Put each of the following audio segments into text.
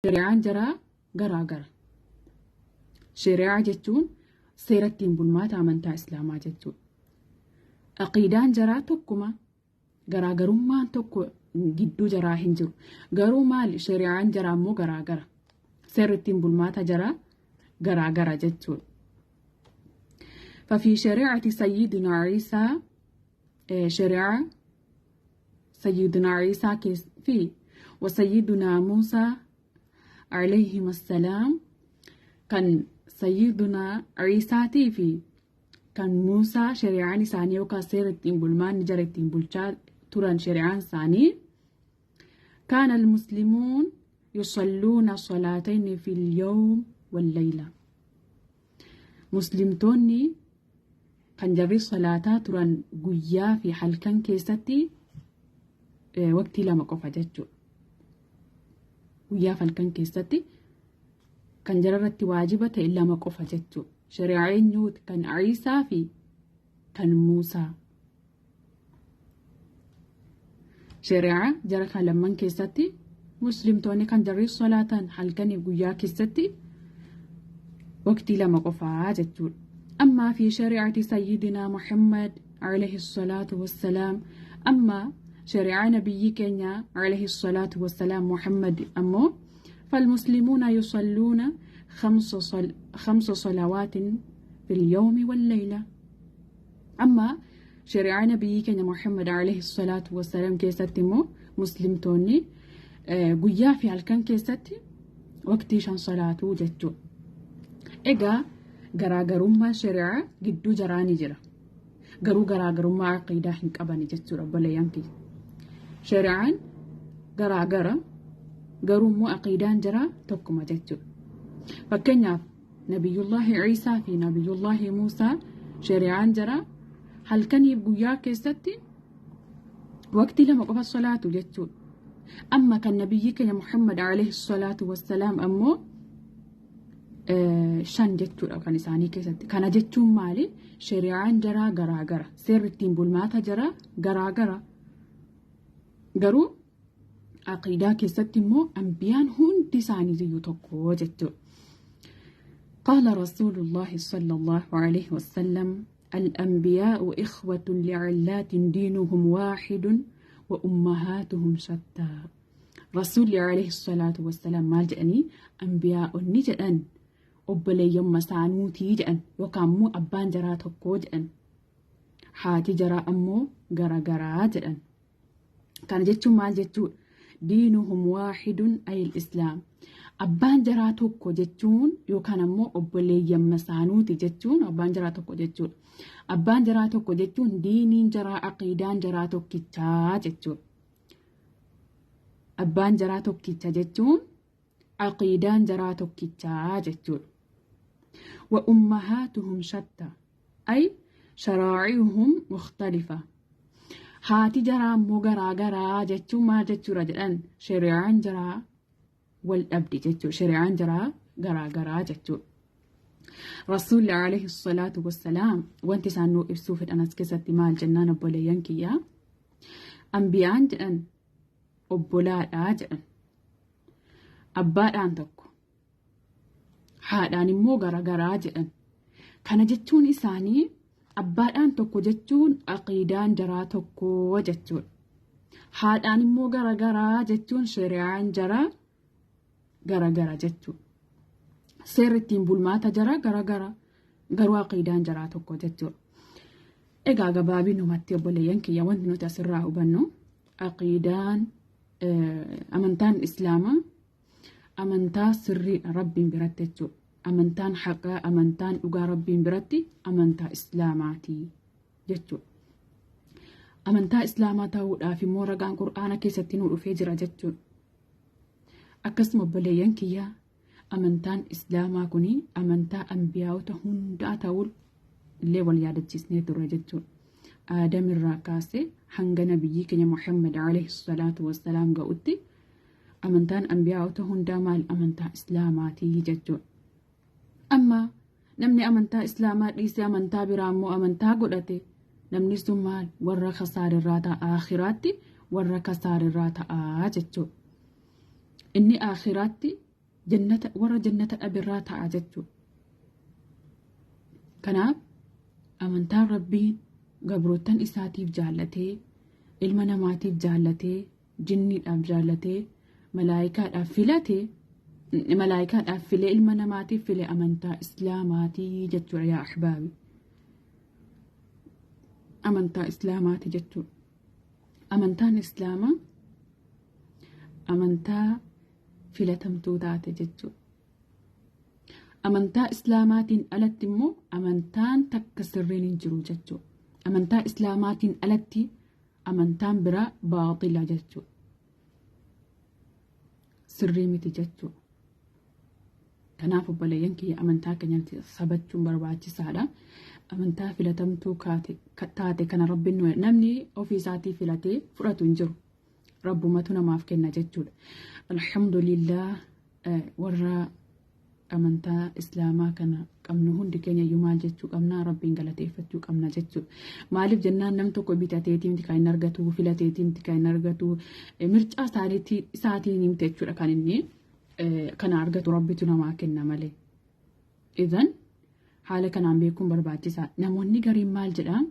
Shari'aan jaraa garaa gara. Shari'aa jechuun seera ittiin bulmaata amantaa Islaamaa jechuudha. Aqiidaan jaraa tokkuma, garaagarummaan tokko gidduu jaraa hin jiru. Garuu maali, shari'aan jaraa immoo garaa gara. Seerri ittiin bulmaata jaraa garaa gara jechuudha. ففي شريعة سيدنا عيسى، شريعة سيدنا عيسى في وسيدنا موسى عليهما السلام، kan سيدنا عيسى fi kan Muusaa, shari'aan isaanii yookaan seera ittiin bulmaanni jara ittiin bulchaa turan, shari'aan isaanii, كان المسلمون يصلون صلاتين في اليوم والليلة. Muslimtoonni kan jarri salaataa turan guyyaa fi halkan keessatti waqtii lama qofa jechuudha. Guyyaa fi halkan keessatti kan jara irratti waajiba ta'e lama qofa jechuudha. Shari'aa eenyuuti? Kan Iisaa fi kan Muusaa. Shari'aa jara kan lamman keessatti muslimtoonni kan jarri salaatan halkanii guyyaa keessatti waqtii lama qofaa jechuudha. أما في شريعة سيدنا محمد عليه الصلاة والسلام، أما شريعة نبي keenya عليه الصلاة والسلام محمد أمو، فالمسلمون يصلون خمس صلوات في اليوم والليلة. أما شريعة نبي keenya محمد عليه الصلاة والسلام keessatti immoo muslimtoonni guyyaa fi halkan keessatti waqtii shan salaatuu jechuudha. Egaa garaagarummaan shari'aa gidduu jaraa ni jira. Garuu garaagarummaa aqiidaa hin qabani jechuudha, obboleeyyan kiyya. Shari'aan garaagara, garuu immoo aqiidaan jaraa tokkuma jechuudha. Fakkeenyaaf, Nabiyyullaahi Iisaa fi Nabiyyullaahi Muusaa shari'aan jaraa halkaniif guyyaa keessatti waqtii lama qofa salaatu jechuudha. Amma kan nabiyyi keenya Muhammad alayhi salaatu wassalaam ammoo shan jechuudha kan isaanii keessatti. Kana jechuun maali? Shari'aan jaraa garaagara. Seerri ittiin bulmaata jaraa garaagara. Garuu aqiidaa keessatti immoo ambiyaan hundi isaaniiyyuu tokko jechuudha. قال رسول الله صلى الله عليه وسلم: الأنبياء إخوة لعلات، دينهم واحد وأمهاتهم شتى. رسول عليه الصلاة والسلام maal jedhanii? Anbiyaa'onni jedhan obboleeyyan masaanuutii jedhan, yookaan immoo abbaan jaraa tokkoo jedhan, haati jaraa ammoo garagaraa jedhan. Kana jechuun maal jechuudha? دينهم واحد أي الإسلام. Abbaan jaraa tokko jechuun yookaan ammoo obboleeyyan masaanuuti jechuun abbaan jaraa tokko jechuudha. Abbaan jaraa tokko jechuun diiniin jaraa, aqiidaan jaraa tokkichaa jechuudha. Abbaan jaraa tokkicha jechuun aqiidaan jaraa tokkichaa jechuudha. وأمهاتهم شتى أي شرائعهم مختلفة. Haati jaraa immoo garaa garaa jechuun maal jechuudha jedhan? Shari'aan jaraa wal dhabdi jechuudha. Shari'aan jaraa garaa garaa jechuudha. Rasuulli alayhi salaatu wassalaam wanti isaan nuu ibsuu fedhan as keessatti maal jennaan, obboleeyyan kiyyaa, ambiyaan jedhan obbolaadhaa jedhan. Abbaadhaan tokko, haadhaan immoo garagaraa jedhan. Kana jechuun isaanii abbaadhaan tokko jechuun aqiidaan jaraa tokko jechuudha. Haadhaan immoo garagaraa jechuun shari'aan jaraa garagara jechuudha. Seerri ittiin bulmaata jaraa garagara, garuu aqiidaan jaraa tokko jechuudha. Egaa gabaabinumatti, obboleeyyan kiyya, wanti nuti asirraa hubannu aqiidaan amantaan Islaamaa amantaa sirriidha Rabbiin biratti jechuudha. Amantaan haqaa, amantaan dhugaa Rabbiin biratti amantaa Islaamaati jechuudha. Amantaa Islaamaa ta'uudhaaf immoo ragaan Qur'aana keessatti nu dhufee jira jechuudha. Akkasuma, obboleeyyan kiyyaa, amantaan Islaamaa kun amantaa ambiyaa'ota hundaa ta'uu illee wal yaadachiisnee turre jechuudha. Aadamirraa kaasee hanga nabiyyii keenya Muhammad alayhi salaatu wassalaam ga'utti amantaan ambiyaa'ota hundaa maal? Amantaa Islaamaatii jechuudha. Amma namni amantaa Islaamaa dhiisee amantaa biraa immoo amantaa godhate, namni sun maal? Warra kasaarirraa ta'a, akhiraatti warra kasaarirraa ta'a jechuudha. Inni akhiraatti Jannata warra jannata dhabirraa ta'a jechuudha. Kanaaf amantaan Rabbiin gabroottan isaatiif jaallatee, ilma namaatiif jaallatee, jinniidhaaf jaallatee, malaayikaadhaaf filate, malaayikaadhaaf filee, ilma namaatiif file amantaa Islaamaatii jechuudha, yaa ahbaabi. Amantaa Islaamaati jechuudha. Amantaan Islaamaa amantaa filatamtuu taate jechuudha. Amantaa Islaamaatiin alatti immoo amantaan takka sirriin hin jiru jechuudha. Amantaa Islaamaatiin alatti amantaan biraa baaxila jechuudha. Sirrii miti jechuudha. Kanaaf obboleeyyan kiyya, amantaa keenyatti sabachuun barbaachisaadha. Amantaa filatamtuu taate kana Rabbiin namni ofii isaatii filatee fudhatu hin jiru. Rabbumatu namaaf kenna jechuudha. Alhamdulillah, warra amantaa Islaamaa kana qabnu hundi keenya iyyuu maal jechuu qabna? Rabbiin galateeffachuu qabna jechuudha. Maaliif jennaan, nam tokko bitateetii miti kan inni argatu, filateetii miti kan inni argatu, mircaa isaatiin miti jechuudha kan inni kana argatu, Rabbitu namaa kenna malee. Idan haala kanaan beekuun barbaachisaa. Namoonni gariin maal jedhaa?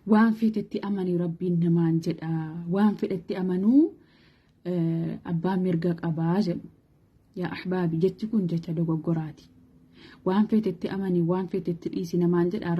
Waan feetetti amanii Rabbiin namaan jedha. Waan fedhetti amanuu abbaan mirga qabaa jedhu. Yaa ahbaabi, jechi kun jecha dogoggoraati. Waan feetetti amanii, waan feetetti dhiisi namaan jedha.